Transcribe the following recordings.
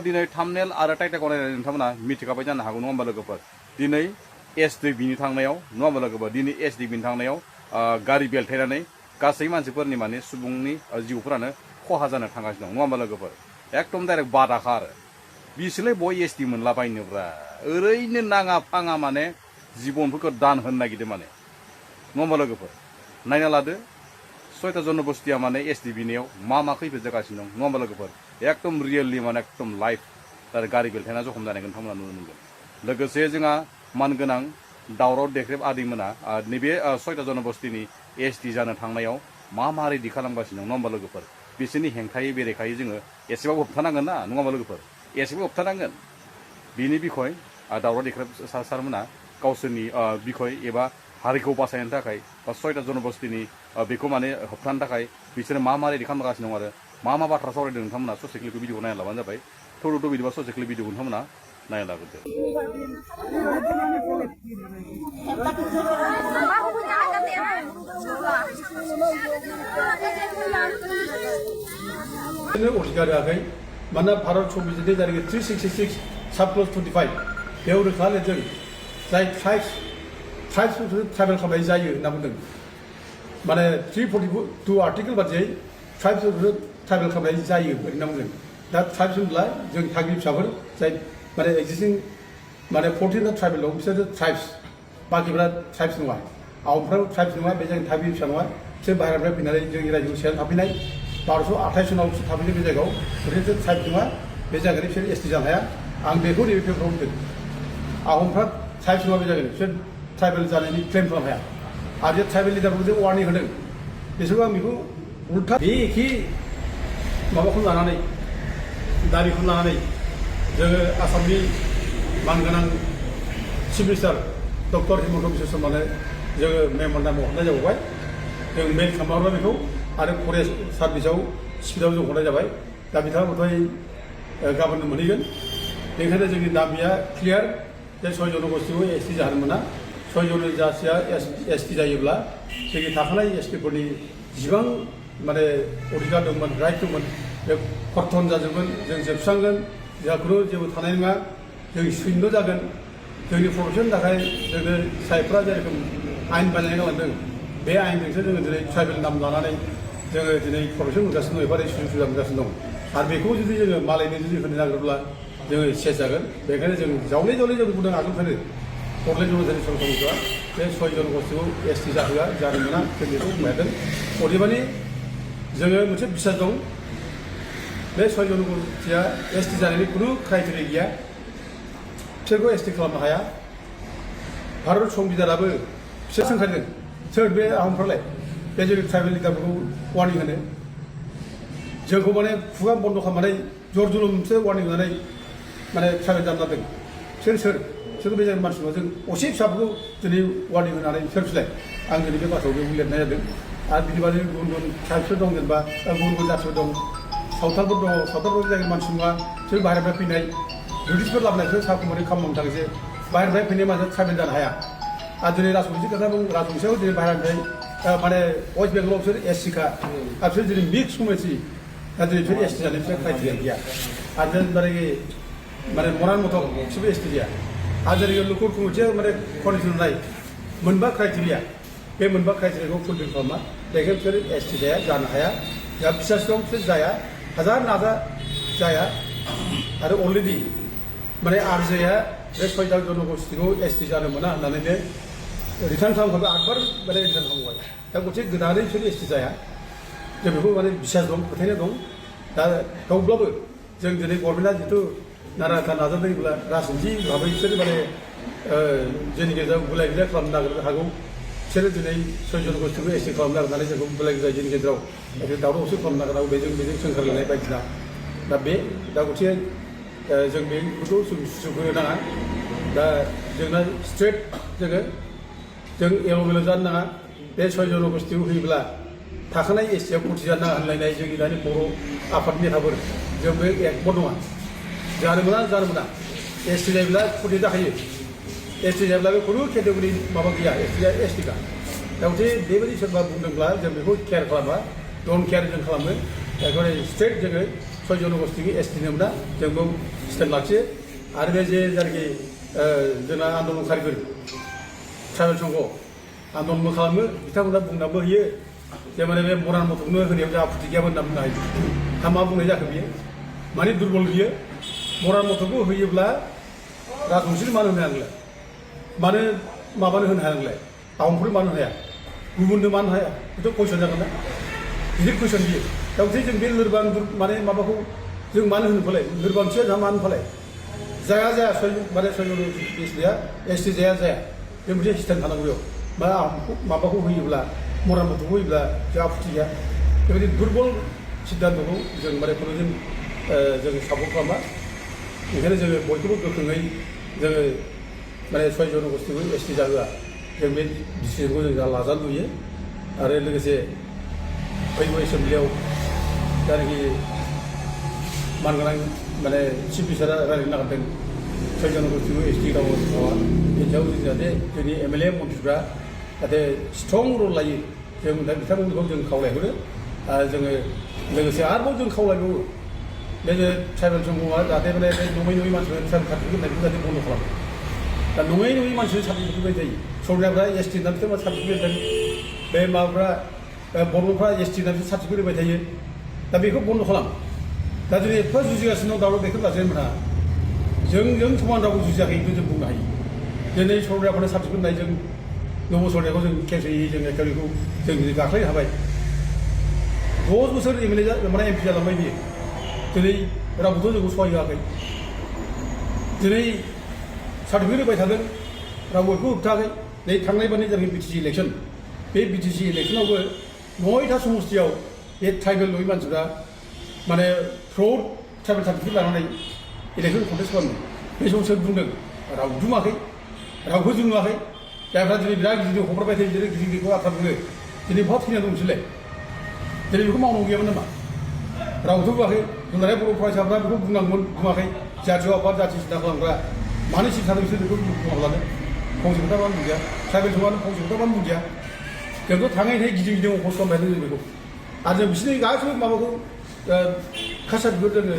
दिनै थामनेल आरो टाइटेलखौ नायनानै नोंथांमोना मिथिखाबाय जानो हागौ नङा होमबा लोगोफोर दिनै एसडिबिनि थांनायाव नङा होमबा लोगोफोर दिनै एसडिबिनि थांनायाव गारि बेलथायनानै गासै मानसिफोरनि माने सुबुंनि जिउफोरानो खहा जानो थांगासिनो दं नङा होमबा लोगोफोर एकदम डाइरेक्ट बादाखा आरो बिसोरलाय बय एसडि मोनलाबायनोब्रा ओरैनो नाङा फाङा माने जिबनफोरखौ दान होनो नागिरदों माने नङा होमबा लोगोफोर नायना लादो 6टा जनबस्तिया माने एसडिबिनियाव मा खैफोद जागासिनो दं नङा होमबा लोगोफोर एकदम रियेलि माने एकदम लाइफ आरो गारि बेलथायना जखम जानायखौ नोंथांमोना नुनो मोनगोन लोगोसे जोंहा मानगोनां दावराव देख्रेब आदैमोना नैबे 6टा जनबस्तिनि एसडि जानो थांनायाव मा रेडि खालामगासिनो दं नङा होमबा लोगोफोर बिसोरनि हेंथायै बेरेखायै जोङो एसेबाबो होबथानांगोन ना नङा होमबा लोगोफोर एसेबाबो होबथानांगोन बिनि बिखय दावराव देख्रेब सारमोना गावसोरनि बिखय एबा हारिखौ बासायनो थाखाय बा 6टा जनबस्तिनि बेखौ माने होबथानो थाखाय बिसोरो मा रेडि खालामगासिनो दं आरो मा बाथ्रा सावरायदों नोंथांमोना ससे क्लिपखौ भिडिअखौ नायना लाबानो जाबाय थौथ' बिदिबा ससे क्लिप भिडिअखौ नोंथांमोना नायना लाग्रोदो अधिकार होआखै मानोना भारत संबिजितनि जारिमिन 366 साबक्लज 25 बेयाव रोखा लिरदों जाय ट्राइब्सफोरखौ ट्राइबेल खालामनाय जायो होनना बुंदों माने 342 आर्टिकेल बादियै ट्राइब्सफोरखौ ट्राइबेल खालामनाय जायो होनना बुंदों दा ट्राइब्स होनब्ला जों थागिबि फिसाफोर जाय माने एक्जिस्टिं माने 14टा ट्राइबेल दं बिसोर ट्राइब्स बाखिफ्रा ट्राइब्स नङा आहमफ्राबो ट्राइब्स नङा बे जों थागिबि फिसा नङा बिसोर बाहेरानिफ्राय फैनानै जोंनि रायजोआव सेयाव थाफैनाय 1228 सनाव थाफैनाय बे जायगायाव ओरैनो ट्राइब्स नङा बे जायगानि बिसोर एसटि जानो हाया आं बेखौ नैबे पेपाराव बुंदों आहमफ्रा ट्राइब्स नङा बे जायगानि बिसोर ट्राइबेल जानायनि क्लेम खालामनो हाया आरो जे ट्राइबेल लिडारफोरखौ जों वार्निं होदों बिसोरखौ आं बेखौ उल्था बे एखे माबाखौ लानानै दाबिखौ लानानै जोङो आसामनि मानगोनां chief minister doctor Himanta Biswa शर्मानो जोङो मेम'रेन्डाम हरनाय जाबाय जों मेल खालामहरबाय बेखौ आरो फरेस्ट सार्भिसाव स्पिडआव जों हरनाय जाबाय दा बिथाङा बोथाय गाबोननो मोनहैगोन बेनिखायनो जोंनि दाबिया क्लियार जे 6 जनबस्तिखौ एसटि जाहोनो मोना 6 जनजातिया एसटि जायोब्ला जोंनि थाखानाय एसटिफोरनि जिबां माने अधिकार दंमोन राइट दंमोन बे खर्तन जाजोबगोन जों जोबस्रांगोन जोंहा खुनु जेबो थानाय नङा जों शून्य जागोन जोंनि प्रफेसननि थाखाय जोंनो साइफोरा जेरोखोम आयेन बानायना गालांदों बे आयेनजोंसो जोङो दिनै ट्राइबेल नाम लानानै जोङो दिनै प्रफेसन मोनगासिनो दं एबा सुबिदा मोनगासिनो दं आरो बेखौ जुदि जोङो मालायनो जुदि होनो नागिरोब्ला जोङो सेस जागोन बेखायनो जों जावले जों बुंदों आगोलनिफ्रायनो बड'लेण्ड जनजाति सरकारआ बे 6 जनबस्तिखौ एसटि जाहोआ जानो मोना जों बेखौ बुंनो अदेबानि जोङो मोनसे बिसास दं बे 6 जनबस्तिया एसटि जानायनि खुनु क्राइटेरिया गैया बिसोरखौ एसटि खालामनो हाया भारत संबिधानाबो बिसोर सोंखारिदों सोर बे आहमफ्रालाय बे जोंनि ट्राइबेल लिडारफोरखौ वार्निं होनो जोंखौ माने खुगा बन्द' खालामनानै जर जुलुमसो वार्निं होनानै माने ट्राइबेल जानो लादों सोर बे जायगानि मानसि नङा जों असे फिसाफोरखौ दिनै वार्निं होनानै सोर फिलाय आं दिनै बे बाथ्रायाव बेयाव लिरनाय जादों आरो बिनि बादै गुबुन ट्राइबसफोर दं जेनेबा गुबुन जाथिफोर दं सावथालफोर दङ सावथालफोर जायगानि मानसि नङा सोर बाहेरनिफ्राय फैनाय ब्रिटिशफोर लाबोनायखौ साखुमारि खालामनो थाखायसो बाहेरनिफ्राय फैनाय मानसिया ट्राइबेल जानो हाया आरो दिनै राजबंसि खोथा बुं राजबंसियाव दिनै बाहेरनिफ्राय माने वेस्ट बेंगलाव बिसोर एससिखा आरो बिसोर दिनै मिक्स कमिउनिटि दा दिनै बिसोर एसटि जानाय बिसोर क्राइटेरिया गैया आरो माने मरान मथक बिसोरबो एसटि गैया आरो जेरै लकेल कमिटिया माने कन्डिसन होनाय मोनबा क्राइटेरिया बे मोनबा क्राइटेरियाखौ फुलफिल खालामा बेखायनो बिसोर एसटि जानो हाया दा बिसास दं बिसोर जाया हाजार नाजा जाया आरो अलरेडि माने आरजेआ बे 6 जनबस्तिखौ एसटि जानो मोना होननानैनो रिटार्न खालामखाबाय 8 बार माने रिटार्न खालामबाय दा मोनसे गोदानै बिसोर एसटि जाया जों बेखौ माने बिसास दं फोथायनाय दं दा थेवब्लाबो जों दिनै गभर्नमेन्टआ जिथु नाराथा नाजादोंब्ला राजनिथि भाबै बिसोर माने जोंनि गेजेराव गुलाय गुजाय खालामनो नागिरनो हागौ बिसोरो दिनै 6 जनबस्तिखौ एसटि खालामनो नागिरनानै जोंखौ गुलाय गुजाय जोंनि गेजेराव दावराव दावसि खालामनो नागिरनांगौ बेजों सोंखारलायनाय बायदिना दा गथे जों बेखौ सुखुनो नाङा दा जोंना स्ट्रेट जों एल'मेल' जानो नाङा बे 6 जनबस्तिखौ होयोब्ला थाखानाय एसटिआव खथि जानो नाङा होनलायनाय जोंनि दानि बर' आफादनि नेताफोर जों बे एकमत नङा जानो मोना एसटि जायोब्ला खथि जाखायो एसटि जायोब्ला बे खुनु केटेगरि माबा गैया एसटिआ एसटिखा दा गथे बेबायदि सोरबा बुंदोंब्ला जों बेखौ केयार खालामा डन्ट केयार जों खालामो एकेबारे स्ट्रेट जोङो सय जनगोष्ठीनि एसटि नोमोना जों बेयाव स्टेन्ड लाखियो आरो बे जे जायनाखि जोंना आन्दलनकारिफोर ट्राइबेल संघ आन्दलनबो खालामो बिथांमोना बुंनाबो होयो जे माने बे मरान मथ'खौनो होनायाव जों आपत्ति गैयामोन होनना बुंनो हायो दा मा बुंनाय जाखो बियो माने दुर्बल बियो मरान मथ'खौ होयोब्ला राजबंशिनो मानो होनो हाया मानो माबानो होनो हाया नोंलाय आहमफोरनो मानो हाया गुबुननो मानो हाया बेथ' कुइसन जागोन ना गिदिर कुइसन बियो दा ओंखाय जों बे लोरबां माने माबाखौ जों मानो होनो फालाय लोरबांथिया जोंहा मानो फालाय जाया माने एसटि जाया बे मोनसे स्टेन्ड थानांगौ बेयाव मा माबाखौ होयोब्ला मरान मथ'खौ होयोब्ला जों आपत्ति गैया बेबायदि दुर्बल सिद्धान्तखौ जों माने खुनुदिन जों सापर्ट खालामा ओंखायनो जोङो बयखौबो गोख्रोङै जोङो माने सय जनगोष्ठीखौ एसटि जाहोआ जों बे डिसिजनखौ जों लाजानो लुयो आरो लोगोसे फैगौ एसेम्ब्लियाव जायनाखि मानगोनां माने चिफ मिनिस्टारा रायज्लायनो नागिरदों सय जनगोष्ठीखौ एसटि खालामा बेनि सायाव जों जाहाथे जोंनि एमएलए मन्थ्रिफ्रा जाहाथे स्ट्रं रल लायो जों दा बिथांमोनखौ जों खावलायहरो आरो जोङो लोगोसे आरोबाव जों खावलायबावो बे ट्राइबेल संघआ जाहाथे माने नङै मानसिफोर ट्राइबेल सार्टिफिकेट होनायखौ जाहाथे बन्द' खालामो दा नङै मानसिफोर सार्टिफिकेट होबाय थायो सरकारफ्रा एसटि होननानै बिथांमोना सार्टिफिकेट होदों बे माबाफ्रा बर'फ्रा एसटि होननानै सार्टिफिकेट होबाय थायो दा बेखौ बन्द' खालाम दा जों एफा जुजिगासिनो दं दाबो बेखौ लाजिनो मोना जों समान रावबो जुजियाखै बेखौ जों बुंनो हायो दिनै सरकारफोरनो सार्टिफिकेट होनाय जों नब सरकारखौ जों केस होयै जों एकाउन्टखौ जों गाख्लायनो हाबाय 10 बोसोर एमएलए माने एमपि जालांबाय बियो दिनै रावबोथ' जोंखौ सहाय होआखै दिनै सार्टिफिकेट होबाय थादों रावबो बेखौ होबथायाखै नै थांनाय बारनि जोंनि बिटिसि इलेक्सन बे बिटिसि इलेक्सनावबो 9टा समस्तियाव बे ट्राइबेल नङै मानसिफ्रा माने फ्रड ट्राइबेल सार्टिफिकेट लानानै इलेक्सन कन्टेस्ट खालामदों बे समाव सोर बुंदों रावबो बुङाखै रावबो जों नुवाखै जायफ्रा दिनै बिराद गिदिर हगारबाय थायो बिदिनो गिदिरखौ आथा बुङो दिनै बहा थैना दं बिसोरलाय दिनै बेखौ मावनांगौ गैयामोन नामा रावबोथ' बुङाखै जोंना बर' फरायसाफ्रा बेखौ बुङाखै जातीय आफाद जाथि सिन्था खालामग्रा मानो सिन्था बिसोर बेखौ बुङाब्लानो फंसे खोथा मानो बुंजाया ट्राइबेल समानो फंसे खोथा मानो बुंजाया जोंथ' थाङै गिदिं अफस खालामबाय थादों जों बेखौ आरो जों बिसोरनि गासैबो माबाखौ कासारखौ जोङो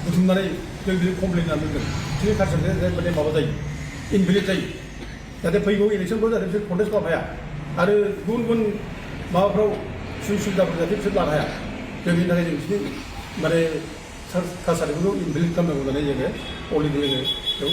बुथुमनानै जों बिदि कमप्लेन होनानै दोनदों बिसोरनि कासारजों माने माबा जायो इनभेलिड जायो जाहाथे फैगौ इलेक्सनखौ जाहाथे बिसोर कन्टेस्ट खालामनो हाया आरो गुबुन माबाफ्राव सुबिदाफोर जाहाथे बिसोर लानो हाया जों बेनि थाखाय जों बिसोरनि माने कासारखौ इनभेलिड खालामनांगौ होननानै जोङो अलरेडि जोङो